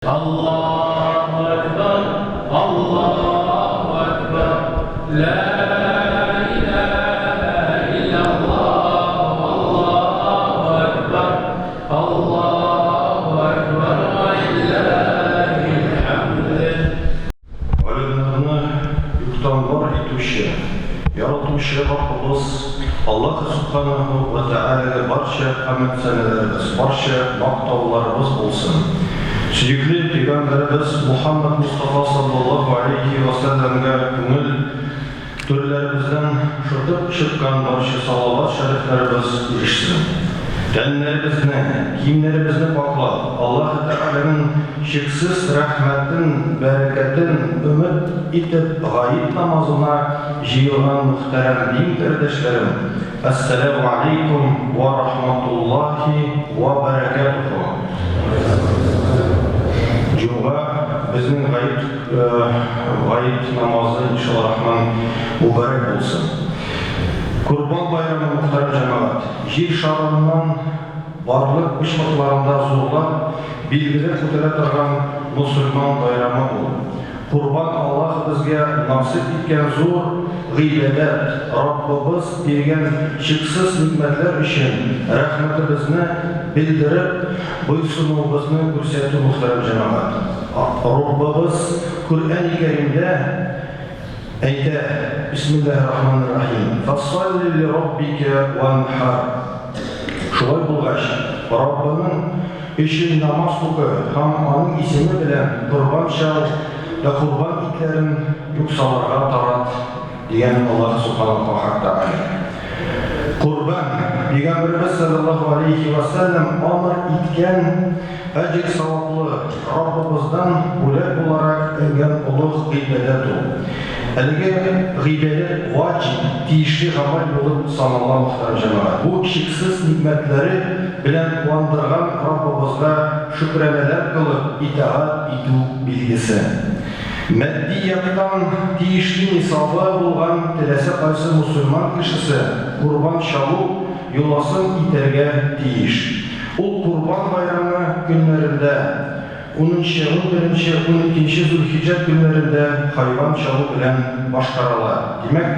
Аллаһу әкбәр, Аллаһу әкбәр, лә иләһә илляллаһ, Аллаһу әкбәр, Аллаһу әкбәр, вә лилләһил хәмд. Галимнәрне юктан бар итүче, яратучы Раббыбыз Аллаһы Сүбхәнәһү вә Тәгаләгә барча хәмед-сәнәләребез, барча мактауларыбыз булсын. Сөекле Пәйгамбәребез Мухаммәд Мостафа салләллаһу галәйһи вә сәлләмгә күңел Түрләребездән шытып чыккан барча салават шәрифләребез ирешсен. Тәннәребезне, киемнәребезне пакълап, Аллаһы Тәгаләнең чиксез рәхмәтен, бәрәкәтен өмет итеп гает намазына җыелган мөхтәрәм дин кардәшләрем, Әссәләмү алейкум вә рахматуллаһи вә бәрәкәтүһү! Җомга безнең гает Гает намазы, иншалла рахман, мөбарәк булсын. Корбан байрамы, мөхтәрәм җәмәгать, җир шарыннан барлык почмакларында зурлап билгеләп үтелә торган мосылман байрамы ул. Корбан Аллаһ безгә насыйп иткән зур гыйбадәт, Раббыбыз биргән чиксез нигъмәтләр өчен рәхмәтебезне белдереп, буйсынуыбызны күрсәтү, мөхтәрәм җәмәгать. Раббыбыз Коръәни Кәримдә әйтә, Бисмиллаһир-рахманир-рахим, Фәсалли лираббика ванхар. Шулай булгач, Раббының өчен намаз укы һәм Аның исеме белән корбан чал вә корбан итләрен юксаларга тарат, дигән Аллаһ Субханаһу ва Тәгалә. Корбан, Пәйгамбәребез салләллаһу алейһи вә сәлләм амр иткән әҗер-саваплы, Раббыбыздан бүләк буларак иңгән олуг гыйбадәт ул. Әлеге гыйбадәт ваҗиб, тиешле гамәл булып санала, мөхтәрәм җәмәгать. Бу чиксез нигъмәтләре белән куандырган Раббыбызга шөкранәләр кылып, итагать итү билгесе. Матди яктан тиешле нисабы булган теләсә кайсы мусульман кешесе корбан чалу йоласын итәргә тиеш. Ул Корбан байрамы көннәрендә, унынчы, унберенче, уникенче Зөлхиҗҗә көннәрендә хайван чалу белән башкарыла. Димәк,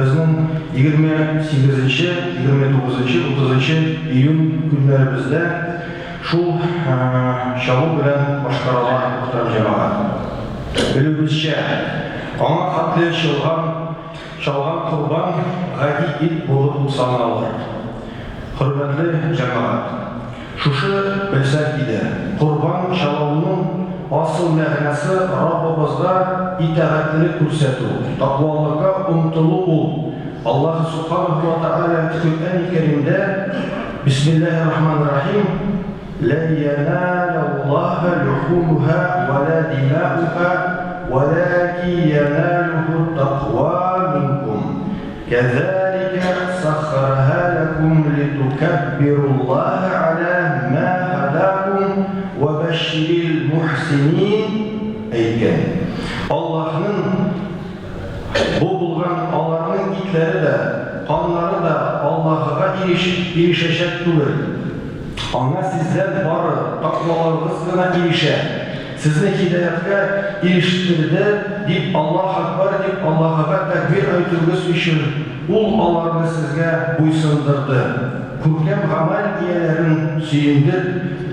безнең 28 нче, 29 нчы, 30 нчы июнь көннәребездә шул чалу белән башкарыла, мөхтәрәм җәмәгать. Белүебезчә, аңа хәтле чалган Чалган корбан гади ит булып саналыр. Хөрмәтле җәмәгать! Шушы белсәк иде, корбан чалауның асыл мәгънәсе Раббыбызга итагатьлелек күрсәтү, таквалыкка омтылу ул. Аллаһы Субханаһу ва Тәгалә Коръәни Кәримдә, Бисмиллаһир-рахманир-рахим, Лән йәнәләллаһа лүхүмүһә вә лә димәүһә, вәләкин йәнәлүһүт тәкъва минкум. Кәзәликә сәххәраһә ләкүм литукәббируллаһә галә мә һәдәкүм вә бәшширил мухсинин әйткән. Аллаһның бу булган аларның итләре дә, каннары да Аллаһыга ирешәчәк түгел. Аңа сездән бары такваларыгыз гына ирешә. Сезне һидаятка ирештерде дип Аллаһ Әкбәр дип Аллаһыга тәкбир әйтүегез өчен Ул аларны сезгә буйсындырды. Күркәм гамәл ияләрен сөендер,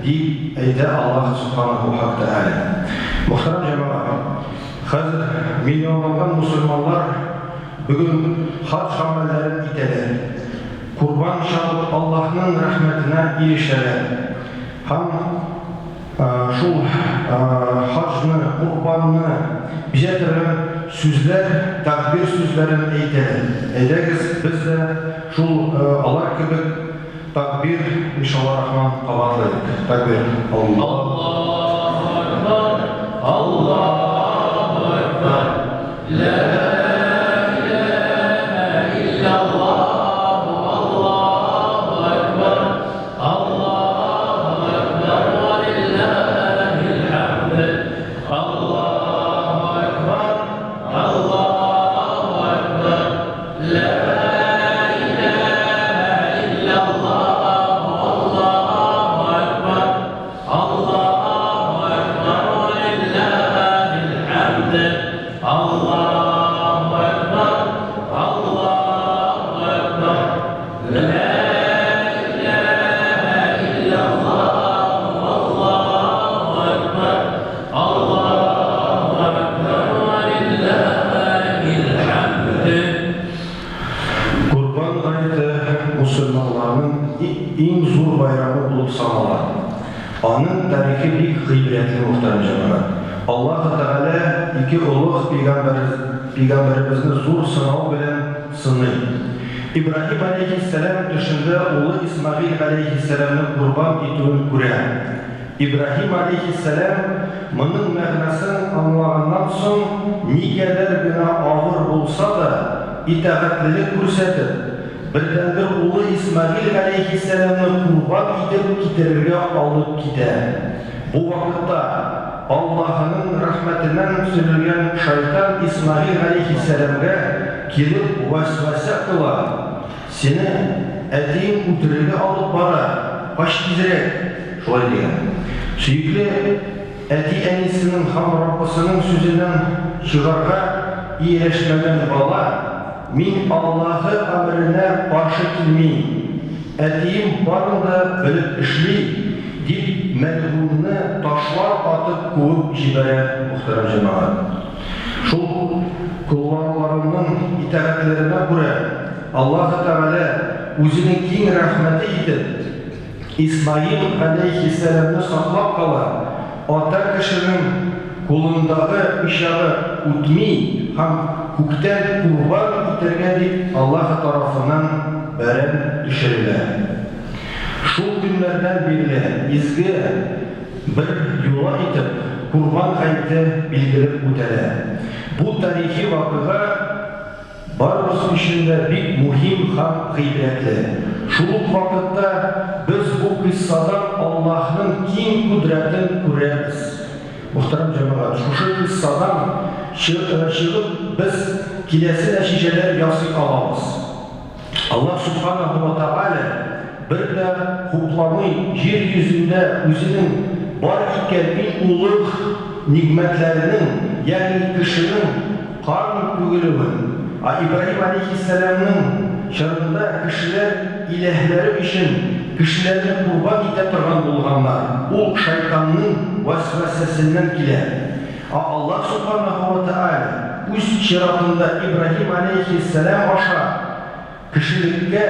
дип әйтә Аллаһ Сүбхәнәһү һәм Тәгалә. Мөхтәрәм җәмәгать! Хәзер миллионлаган мусульманнар бүген хаҗ гамәлләрен итәләр, корбан чалып Аллаһның рәхмәтенә ирешәләр һәм шул хаҗны, корбанны бизә торган сүзләр, тәкбир сүзләрен әйтәләр. Әйдәгез, без дә шул алар кебек тәкбир, иншалла рахман, кабатлыйк. Тәкбир. Аллаһу әкбәр, Аллаһу әкбәр, лә иләһә илляллаһ, Аллаһу әкбәр, Аллаһу әкбәр, вә лиллаһил хәмд, Аллаһу әкбәр, Аллаһу әкбәр, лә иләһә илляллаһ, Аллаһу әкбәр, Аллаһу. Аның тарихы бик гыйбрәтле, мөхтәрәм җәмәгать. Аллаһы Тәгалә ике олуг пәйгамбәребезне зур сынау белән сыный. Ибраһим галәйһиссәлам төшендә улы Исмәгыйль галәйһиссәламне корбан итүен күрә. Ибраһим галәйһиссәлам моның мәгънәсен аңлаганнан соң, никадәр генә авыр булса да, итагатьлелек күрсәтеп, бердәнбер улы Исмәгыйль галәйһиссәламне корбан итеп китерергә алып китә. Бу вакытта Аллаһының рәхмәтеннән сөрелгән шайтан Исмәгыйль галәйһиссәламгә килеп вәсвәсә кыла, Сине әтиең үтерергә алып бара, кач тизрәк! Шулай дигән. Сөекле әти-әнисенең һәм Раббысының сүзеннән чыгарга ияләшмәгән бала, Мин Аллаһы әмеренә каршы килмим, әтием барын да белеп эшли, дип мәлгуньне ташлар атып куып җибәрә, мөхтәрәм җәмәгать. Шул колларының итагатьләренә күрә, Аллаһы Тәгалә Үзенең киң рәхмәте итеп, Исмаил галәйһиссәламне саклап кала, ата кешенең кулындагы пычагы үтми һәм күктән корбан итәргә дип Аллаһы тарафыннан бәрән төшерелә. Шул көннәрдән бирле изге бер йола итеп Корбан гаете билгелеп үтәлә. Бу тарихи вакыйга барыбыз өчен дә бик мөһим һәм гыйбрәтле. Шул ук вакытта без бу кыйссадан Аллаһның киң кодрәтен күрәбез. Мөхтәрәм җәмәгать, шушы кыйссадан чыгып без киләсе нәтиҗәләр ясый алабыз. Аллаһ Сүбхәнәһү вә Тәгалә бер дә хупламый җир йөзендә үзенең бар иткән иң олуг нигъмәтләренең, ягъни кешенең кан түгелүен. Ә Ибраһим аләйһиссәламнең чорында кешеләр иләһләре өчен кешеләрне корбан итә торган булганнар, ул шайтанның вәсвәсәсеннән килә. Ә Аллаһ Сүбхәнәһү вә Тәгалә үз чиратында Ибраһим аләйһиссәлам аша кешелеккә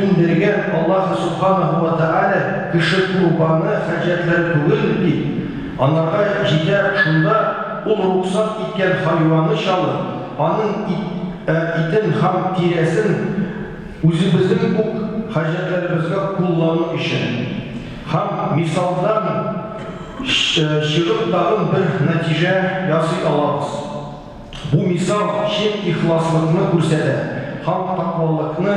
иңдергән Аллаһы Сүбхәнәһү вә Тәгалә кеше корбаны хаҗәтләре түгел дип, анарга җитә шунда ул рухсат иткән хайваны чалып, аның итен һәм тирәсен үзебезнең үк хаҗәтләребезгә куллану өчен. Һәм мисалдан чыгып тагын бер нәтиҗә ясый алабыз. Бу мисал чын ихласлыкны күрсәтә һәм тәкъвалыкны,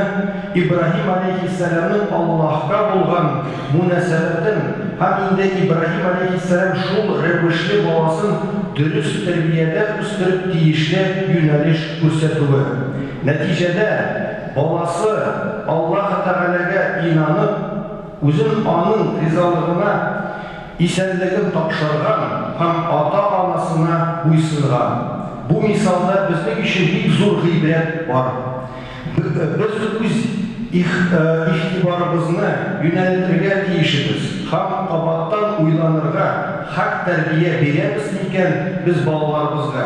Ибраһим аләйһиссәламнең Аллаһка булган мөнәсәбәтен һәм инде Ибраһим аләйһиссәлам шул рәвешле баласын дөрес тәрбиядә үстереп тиешле юнәлеш күрсәтүе. Нәтиҗәдә, баласы Аллаһ Тәгаләгә инанып, үзен аның ризалыгына исәнлеген тапшырган һәм ата-анасына буйсынган. Бу мисалда безнең өчен бик зур гыйбрәт бар. Без үз игътибарыбызны юнәлтергә тиешебез һәм кабаттан уйланырга, хак тәрбия бирәбез микән без балаларыбызга?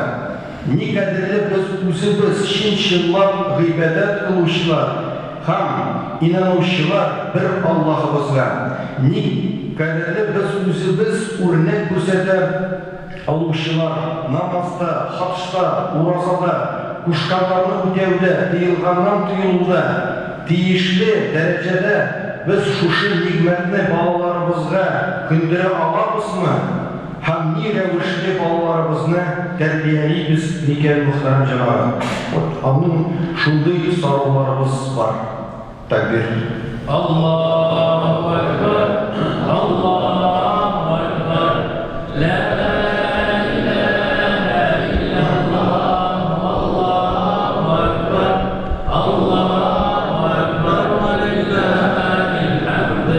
Никадерле без үзебез чын-чынлап гыйбадәт кылучылар һәм инанучылар бер Аллаһыбызга? Никадерле без үзебез үрнәк күрсәтә алучылар намазда, хаҗда, уразада, кушканнарны үтәүдә, тыелганнан тыелуда, тиешле дәрәҗәдә без шушы нигъмәтне балаларыбызга көндерә алабызмы? Һәм ни рәвешле балаларыбызны тәрбиялибез микән, мөхтәрәм җәмәгать? Вот аның шундый сорауларыбыз бар. Тәкбир. Аллаһу әкбәр, Аллаһу әкбәр, лә иләһә илляллаһ, Аллаһу әкбәр, Аллаһу әкбәр, вә лиллаһил хәмд,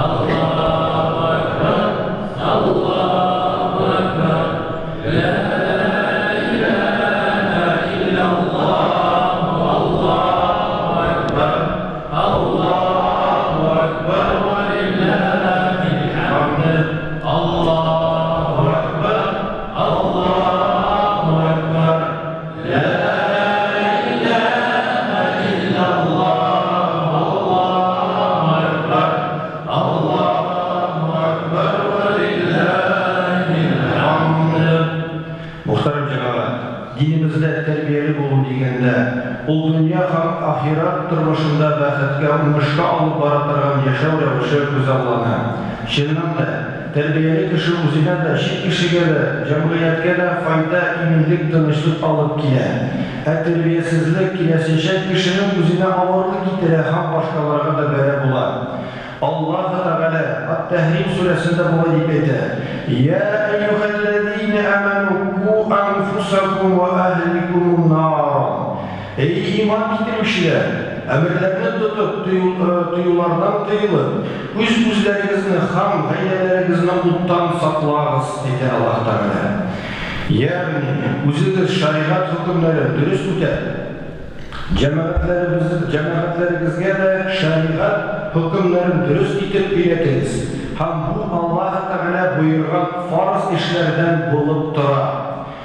Аллаһу әкбәр, Аллаһу әкбәр, лә иләһә илляллаһ, Аллаһу әкбәр, Аллаһу әкбәр. ахирәт тормышында бәхеткә, уңышка алып бара торган яшәү рәвеше күзаллана. Чыннан да, тәрбияле кеше үзенә дә, чит кешегә дә, җәмгыятькә дә файда, иминлек, тынычлык алып килә. Ә тәрбиясезлек, киресенчә, кешенең үзенә авырлык китерә һәм башкаларга да бәла була. Аллаһы Тәгалә Ат-Тәһрим сүрәсендә болай дип әйтә, Йә әйюһәлләзинә әмәнү ку әнфусәкум вә әһликумун наран. Әй иман китерүчеләр, әмерләрне тотып, тыюлардан тыелып, үз-үзләрегезне һәм гаиләләрегезне уттан саклагыз, әйтә Аллаһы Тәгалә. Ягъни, үзегез шәригать хөкемнәрен дөрес үтәп, Җәмәгатьләребез, җәмәгатьләрегезгә дә шәригать хөкемнәрен дөрес итеп өйрәтегез, һәм бу Аллаһы Тәгалә боерган фарыз эшләрдән булып тора.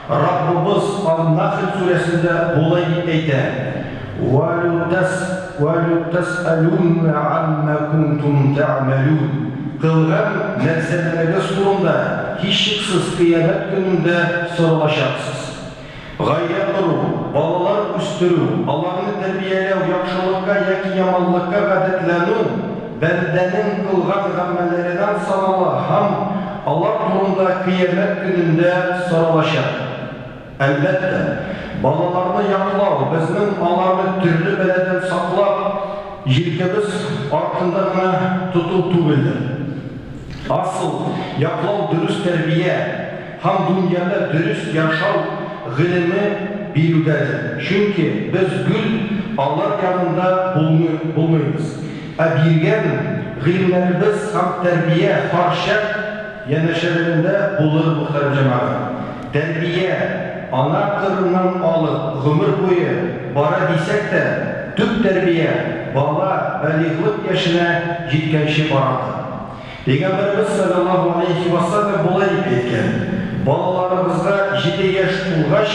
Раббыбыз Ан-Нахль сүрәсендә болай дип әйтә, Вә лютәсьәлүннә гаммә кунтум тәгъмәлүн, Кылган нәрсәләрегез турында һичшиксез кыямәт көнендә соралачаксыз. Гаилә кору, балалар үстерү, аларны тәрбияләү, яхшылыкка яки яманлыкка гадәтләнү бәндәнең кылган гамәлләреннән санала һәм алар турында Кыямәт көнендә соралачак. Әлбәттә, балаларны яклау, безнең аларны төрле бәладән саклап, җилкәбез артында гына тоту түгелдер. Асыл, яклау дөрес тәрбия, Һәм дөньяда дөрес яшәү гыйлеме бирүдәдер. Чөнки без гел алар янында булмыйбыз. Ә биргән гыйлемнәребез һәм тәрбия һәрчак янәшәләрендә булыр, мөхтәрәм җәмәгать. Тәрбия ана карыныннан алып гомер буе бара дисәк тә, төп тәрбия бала балигълык яшенә җиткәнче барадыр. Пәйгамбәребез салләллаһу галәйһи вә сәлләм болай дип әйткән, Балаларыгызга җиде яшь тулгач,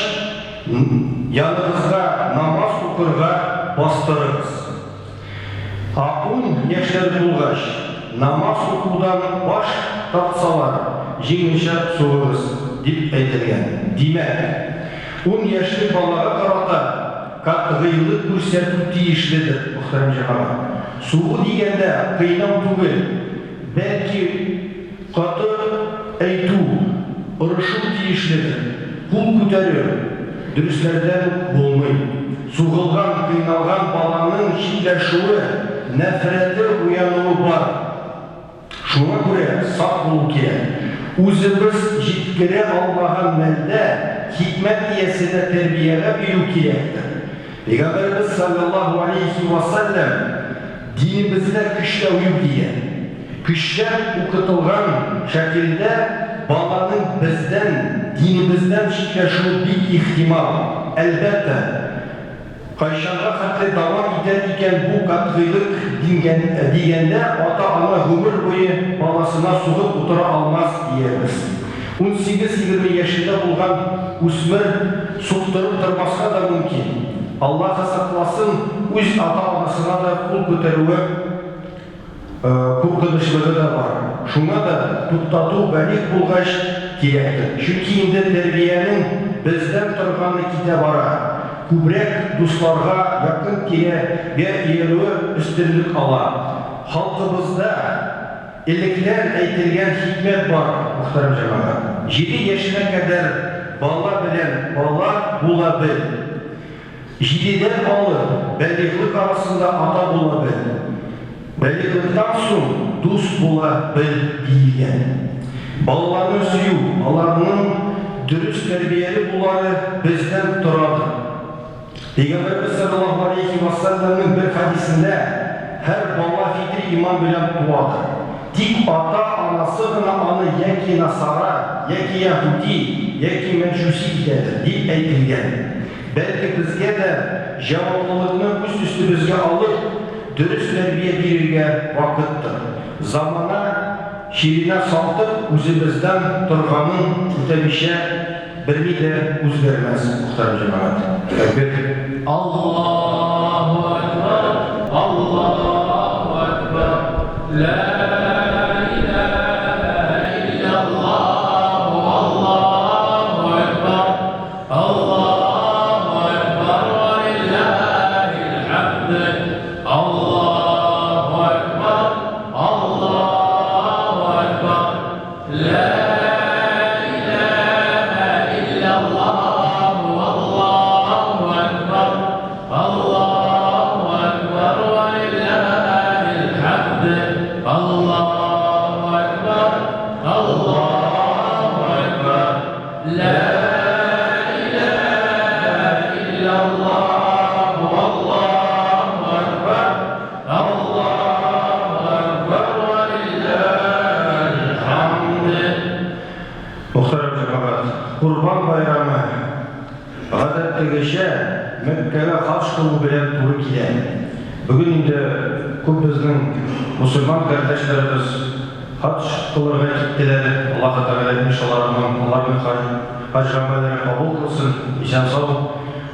яныгызга намаз укырга бастырыгыз. Ә ун яшьләре тулгач, намаз укудан баш тартсалар, җиңелчә сугыгыз, дип әйтелгән. Димәк, ун яшьлек балага карата катгыйлык күрсәтү тиешледер, мөхтәрәм җәмәгать. Сугу дигәндә кыйнау түгел, бәлки каты әйтү, орышу тиешледер. Кул күтәрү дөресләрдән үк булмый. Сугылган, кыйналган баланың читләшүе, нәфрәте уянуы бар. Шуңа күрә сак булу кирәк. Үзебез җиткерә алмаган мәлдә хикмәт иясенә тәрбиягә бирү кирәктер. Пәйгамбәребез салләллаһу алейһи вә сәлләм, Динебездә көчләү юк, дигән. Көчләп укытылган шәкелдә баланың бездән, динебездән читләшүе бик ихтимал. Әлбәттә, Кайчанга хәтле дәвам итәр икән бу катгыйлык дигәндә, ата-ана гомер буе баласына сугып утыра алмаз, диярбез. Унсигез-егерме яшендә булган үсмер суктырып тормаска да мөмкин. Аллаһы сакласын, үз ата-анасына да кул күтәрүе Куркынычлыгы да бар. Шуңа да туктату балигъ булгач кирәктер. Чөнки инде тәрбиянең бездән торганы китә бара. Күбрәк дусларга, якын-тирәгә иярүе өстенлек ала. Халкыбызда элекләр әйтелгән хикмәт бар, мөхтәрәм җәмәгать. Җиде яшенә кадәр бала белән бала була бел. Җидедән алып, балигълык арасында ата була бел, балигълыктан соң дус була бел, диелгән. Балаларны сөю, аларның дөрес тәрбияле булары бездән торадыр. Пәйгамбәребез салләллаһу галәйһи вә сәлләмнең бер хәдисендә, Һәр бала фитри иман белән туадыр. Тик ата-анасы гына аны яки насара, яки яһүди, яки мәҗүси итәдер, дип әйтелгән. Бәлки безгә дә җаваплылыкны үз өстебезгә алып, дөрес тәрбия бирергә вакыттыр. Замана чиренә салтып, үзебездән торганын үтәмичә берни дә үзгәрмәс, мөхтәрәм җәмәгать. Тәкбир! Аллаһу әкбәр, Аллаһу әкбәр, лә иләһә илляллаһу, Аллаһу әкбәр. Аллаһу әкбәр вә лиллаһил хәмд. Ла илаһа илляллаһ, валлаһу әкбәр, Аллаһу әкбәр, вә лиллаһил хәмд, Аллаһу әкбәр, Аллаһу әкбәр, Ла илаһа илляллаһ, валлаһу әкбәр, Аллаһу әкбәр, вә лиллаһил хәмд. Мөхтәрәм җәмәгать, Корбан байрамы, гадәттәгечә, Мәккәгә хаҗ кылу белән туры килә. Бүген инде күп безнең мөселман кардәшләребез хаҗ кылырга киттеләр. Аллаһы Тәгалә, иншалла Рахман, аларның хаҗ хаҗ гамәлләрен кабул кылсын, исән-сау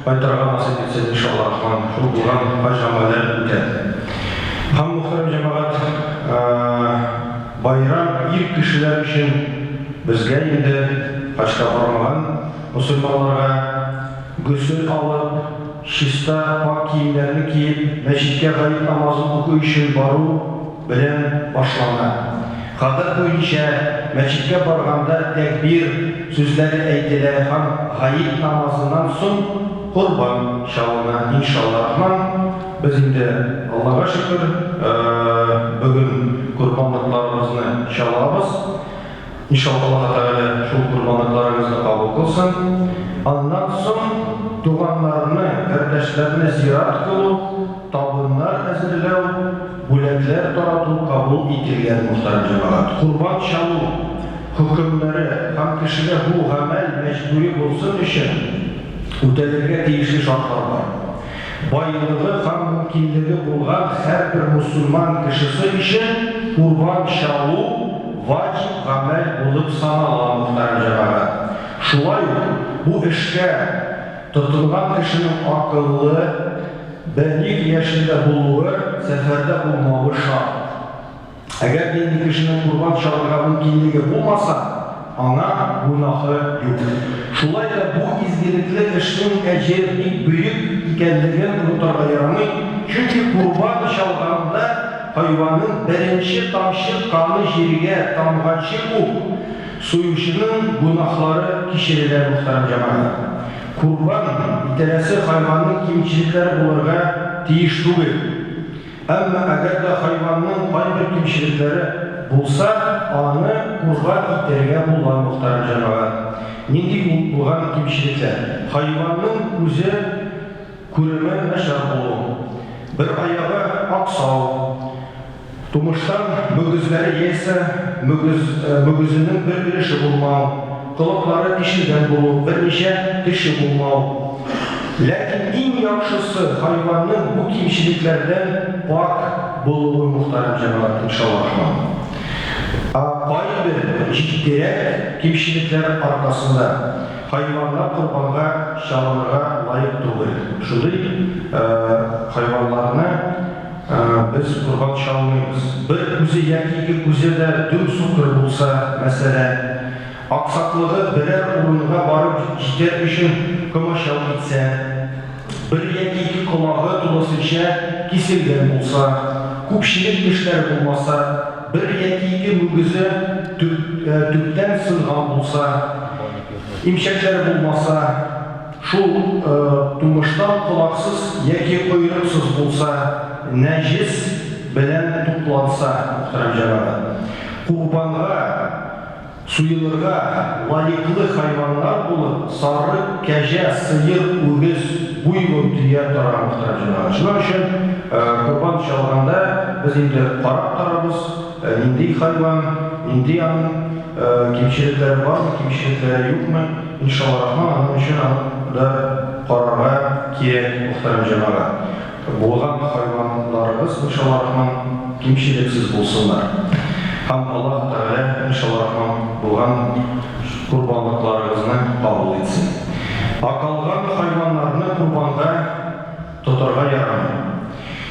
кайтырга насыйп итсен, иншалла Рахман, шул булган хаҗ гамәлләрен үтәп. Һәм, мөхтәрәм җәмәгать, байрам ир кешеләр өчен, безгә инде хаҗка бармаган мөселманнарга гөсел алып, чиста, пакь киемнәрне киеп, мәчеткә гает намазын уку өчен бару белән башлана. Гадәт буенча, мәчеткә барганда тәкбир сүзләре әйтелә һәм гает намазыннан соң корбан чалына, иншалла рахман. Без инде, Аллага шөкер, бүген корбанлыкларыбызны чалабыз. Иншалла, Аллаһы Тәгалә шул корбанлыкларыгызны кабул кылсын. Аннан соң туганнарны, кардәшләрне зират кылу, табыннар әзерләү, бүләкләр тарату кабул ителгән, мөхтәрәм җәмәгать. Корбан чалу хөкемнәре һәм кешегә бу гамәл мәҗбүри булсын өчен үтәлергә тиешле шартлар бар. Байлыгы һәм мөмкинлеге булган һәрбер мусульман кешесе өчен корбан чалу ваҗиб гамәл булып санала, мөхтәрәм җәмәгать. Шулай ук бу эшкә тотынган кешенең акыллы, бәлигъ яшендә булуы, сәфәрдә булмавы шарт. Әгәр дә инде кешенең корбан чалырга мөмкинлеге булмаса, аңа гөнаһы юк. Шулай да бу изгелекле эшнең әҗере бик бөек икәнлеген онытырга ярамый, чөнки корбан чалганда хайванның беренче тамчы каны җиргә тамганчы ук, суючының гөнаһлары кичерелә, мөхтәрәм җәмәгать. Корбан ителәсе хайванның кимчелекләре булырга тиеш түгел. Әмма әгәр дә хайванның кайбер кимчелекләре булса, аны корбан итәргә була, мөхтәрәм җәмәгать. Нинди ул булган кимчелекләр? Хайванның күзе күреме начар булу, бер аягы аксау, тумыштан мөгезләре яисә мөгез мөгезенең бер өлеше булмау, Колаклары тишелгән булу, берничә теше булмау. Ләкин иң яхшысы, хайванның бу кимчелекләрдән пакь булуы, мөхтәрәм җәмәгать, иншаллаһ. Ә кайбер җитдирәк кимчелекләр аркасында хайваннар корбанга чалынырга лаек түгел. Шундый хайваннарны без корбан чалмыйбыз. Бер күзе яки ике күзе дә дөм сукыр булса, мәсәлән. Аксаклыгы берәр урынга барып җитәр өчен комачау итсә, бер яки ике колагы тулысынча киселгән булса, күпчелек тешләре булмаса, бер яки ике мөгезе төптән сынган булса, имчәкләре булмаса, шул тумыштан колаксыз яки койрыксыз булса, нәҗес белән тукланса, мөхтәрәм җәмәгать, корбанга Суелырга лаеклы хайваннар булып сарык, кәҗә, сыер, үгез, буйвол, дөя тора, мөхтәрәм җәмәгать. Шуның өчен корбан чалганда без инде карап торабыз, нинди хайван, нинди аның кимчелекләре бармы, кимчелекләре юкмы, иншалла рахман, аның өчен аны да карарга кирәк, мөхтәрәм җәмәгать. Булган хайваннарыгыз, иншалла рахман, кимчелексез булсыннар. Һәм Аллаһ Тәгалә, иншалла рахман, булган корбанлыкларыгызны кабул итсен. Ә калган хайваннарны корбанга тотарга ярамый.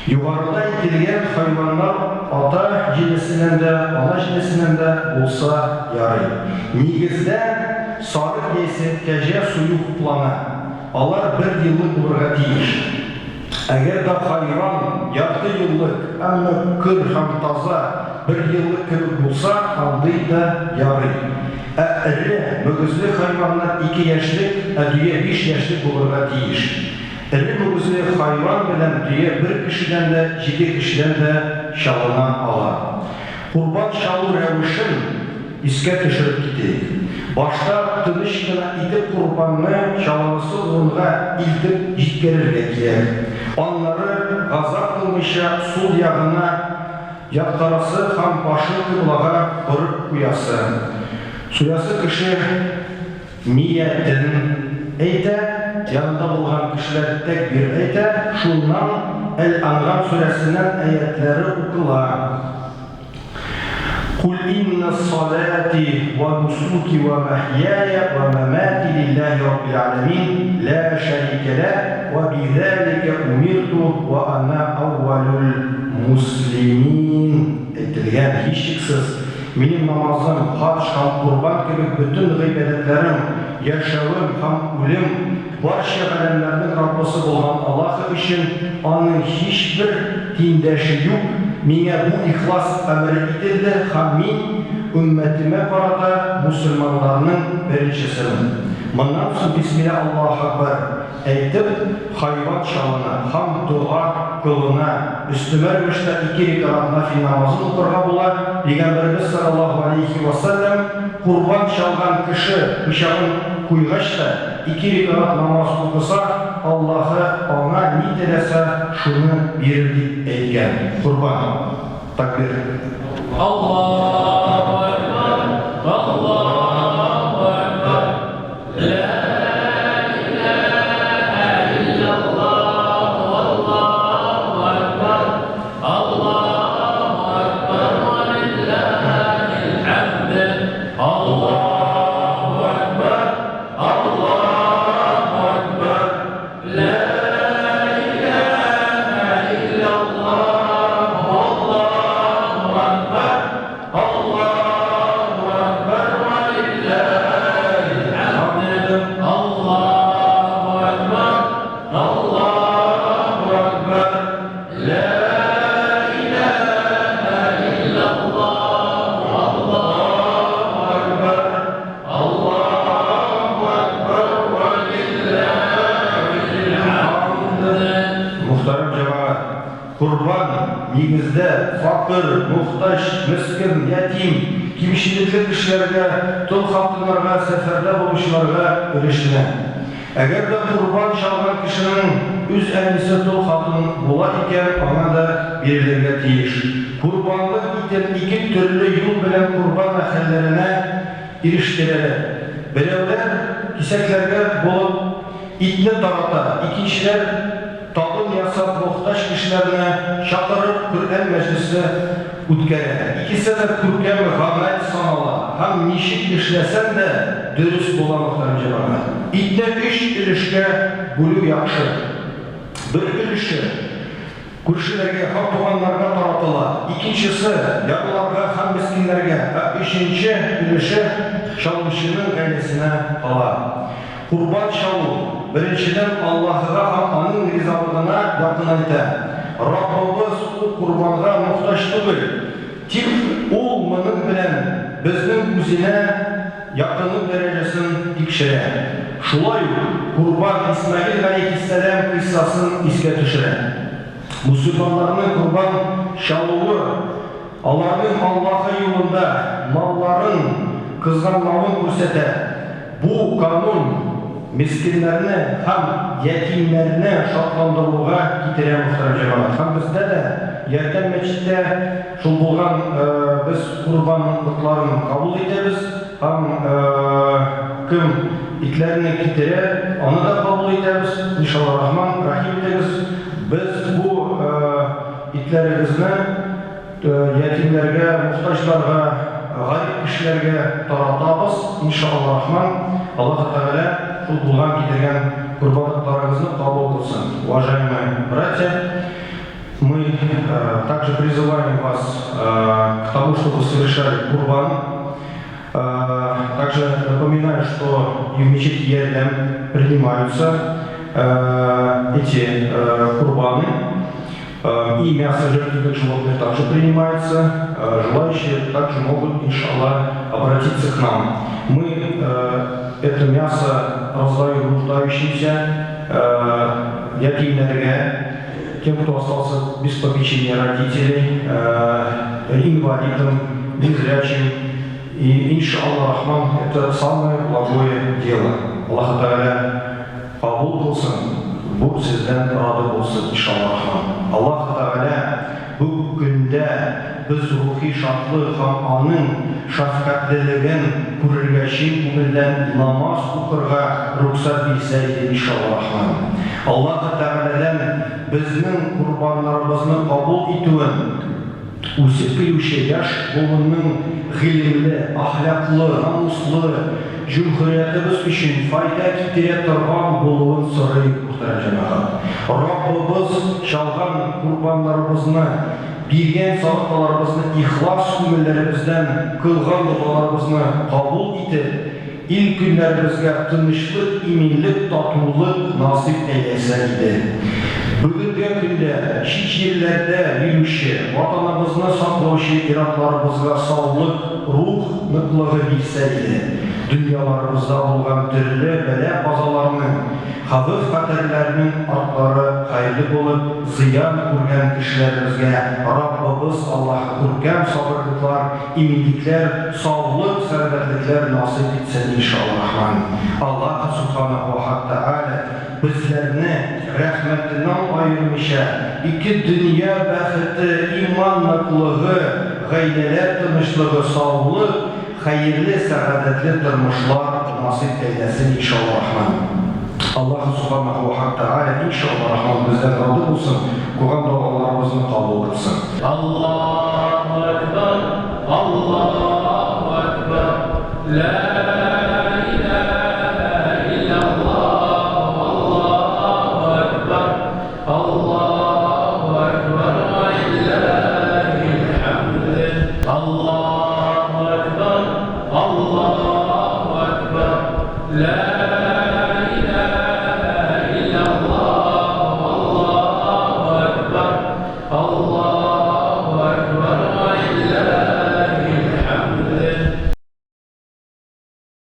Югарыда әйтелгән хайваннар ата җенесеннән дә, ана җенесеннән дә булса ярый. Нигездә, сарык яисә кәҗә сую хуплана. Алар бер еллык булырга тиеш. Әгәр дә хайван ярты еллык, әмма көр һәм таза, бер еллык кебек булса, андый да ярый. Ә эре, мөгезле хайваннар ике яшьлек, ә дөя биш яшьлек булырга тиеш. Эре мөгезле хайван белән дөя бер кешедән дә, җиде кешедән дә чалына ала. Корбан чалу рәвешен искә төшереп китик. Башта тыныч кына итеп корбанны чалынысы урынга илтеп җиткерергә кирәк. Аннары газап кылмыйча сул ягына яткырасы һәм башын кыйблага борып куясы. Суясы кеше ниятен әйтә, янында булган кешеләр тәкбир әйтә, шуннан Әл-Әнгам сүрәсеннән аятьләре укыла. Куль инна салати ва нусуки ва махьяя ва мамати лиллахи раббил аламин, ла шәрикә ләһ, ва бизалика умирту ва ана әүвәлүл муслимин әйтелгән, һичшиксез, минем намазым, хаҗ һәм корбан кебек бөтен гыйбадәтләрем, яшәвем һәм үлем барча галәмнәрнең Раббысы булган Аллаһы өчен, Аның һичбер тиңдәше юк, миңа бу ихлас әмер ителде һәм мин өммәтемә карата мусульманнарның беренчесемен. Моннан соң Бисмилла Аллаһу әкбәр әйтеп, хайван чалына һәм дога кылына, өстәмә рәвештә ике рәкәгать нафил намазын укырга була, Пәйгамбәребез салләллаһу галәйһи вә сәлләм, Корбан чалган кеше пычагын куйгач та, ике рәкәгать намаз укыса, Аллаһы аңа ни теләсә, шуны бирер, дип әйткән. Корбан. Такбир. Аллаһу әкбәр, Аллаһу әкбәр, лә иләһә илляллаһ, валлаһу әкбәр, Аллаһу әкбәр, вә лиллаһил хәмд, Аллаһу әкбәр, Аллаһу әкбәр, лә иләһә илляллаһ, валлаһу әкбәр, Аллаһу әкбәр, вә лиллаһил хәмд, Аллаһу әкбәр, Аллаһу әкбәр, лә иләһә илляллаһ, валлаһу әкбәр, Аллаһу әкбәр, вә лиллаһил хәмд. Мөхтәрәм җәмәгать! Корбан, нигездә, факыр, мохтаҗ, мескен, ятим, кимчелекле кешеләргә, тол хатыннарга, сәфәрдә булучыларга өлешенә. Әгәр дә корбан чалган кешенең үз әнисе тол хатын була икән, аңа да бирелергә тиеш. Корбанлык итен ике төрле юл белән корбан әһелләренә ирештерәләр. Берәүләр, кисәкләргә булып, итне тарата, икенчеләр, табын ясап, мохтаҗ кешеләрне чакырып, Коръән мәҗлесе үткәрә. Икесе дә күркәм гамәл санала һәм ничек эшләсәң дә дөрес була, мөхтәрәм җәмәгать. Итне өч өлешкә бүлү яхшы. Бер өлеше күршеләргә һәм туганнарга таратыла, икенчесе, ярлыларга һәм мескиннәргә, ә өченче өлеше чалучының гаиләсенә кала. Корбан чалу, беренчедән, Аллаһыга һәм Аның ризалыгына якынайта. Раббыбыз ул корбанга мохтаҗ түгел, тик Ул моның белән безнең Үзенә якынлык дәрәҗәсен тикшерә. Шулай ук, корбан Исмәгыйль галәйһиссәлам кыйссасын искә төшерә. Мусульманнарның корбан чалуы аларның Аллаһы юлында малларын кызганмавын күрсәтә. Бу канун мескеннәрне һәм ятимнәрне шатландыруга китерә, мөхтәрәм җәмәгать. Һәм бездә дә Ярдәм мәчеттә шул булган без корбан утларын кабул итәбез һәм кем итләрне китерә, аны да кабул итәбез. Иншалла рахман, рәхим итегез. Без бу итләрегезне Ятимнәргә, мохтаҗларга, гарип кешеләргә таратабыз, иншалла рахман, Аллаһы Тәгалә шул булган китергән корбанлыкларыгызны кабул кылсын. Уважаемые братья, мы также призываем вас к тому, чтобы совершали курбан. Также напоминаю, что и в мечети Ярдәм принимаются эти курбаны. И мясо жертвенных животных также принимается. Желающие также могут, иншаллах, обратиться к нам. Мы это мясо раздаем нуждающимся, ятимнәргә, тем, кто остался без попечения родителей, инвалидам, незрячим. И, иншаллах рахман, это самое благое дело. Аллаһ Тәгалә кабул кылсын, бу сездән разый булсын, иншаллах рахман. Аллаһ Тәгалә бу көндә без рухи шатлык һәм аның шәфкатьлелеген күрергә, чын күңелдән намаз укырга рөхсәт бирсә иде, иншаллах рахман. Аллаһ Тәгаләдән безнең корбаннарыбызны кабул итүен, үсеп килүче яшь буынның гыйлемле, әхлаклы, намуслы, җөмһүриятебез өчен файда китерә торган булуын сорыйк, мөхтәрәм җәмәгать. Раббыбыз чалган корбаннарыбызны, биргән садакаларыбызны, ихлас күңелләребездән кылган догаларыбызны кабул итеп, ил-көннәребезгә тынычлык, иминлек, татулык насыйп әйләсә иде. Бүгенге көндә чит җирләрдә йөрүче, ватаныбызны саклаучы ир-атларыбызга саулык, рух ныклыгы бирсә иде. Дөньяларыбызда булган төрле бәла-казаларның, хәвеф-хәтәрләрнең артлары хәерле булып, зыян күргән кешеләребезгә Раббыбыз Аллаһ күркәм сабырлыклар, иминлекләр, саулык, сәламәтлекләр насыйп итсен, иншалла рахман. Аллаһ Субханаһу ва Тәгалә безләрне рәхмәтеннән аермыйча, ике дөнья бәхете, иман ныклыгы, гаиләләр тынычлыгы, саулык, хәерле, сәгадәтле тормышлар насыйп әйләсен, иншалла рахман. Аллаһ Субханаһу ва Тәгалә, иншалла рахман, бездән разый булсын, кылган догаларыбызны кабул кылсын. Аллаһу акбар, Аллаһу акбар, ла илаһа иллаллаһ, Аллаһу акбар, Аллаһу акбар, ва лиллаһил хамд. Аллаһу акбар, Аллаһу акбар, ла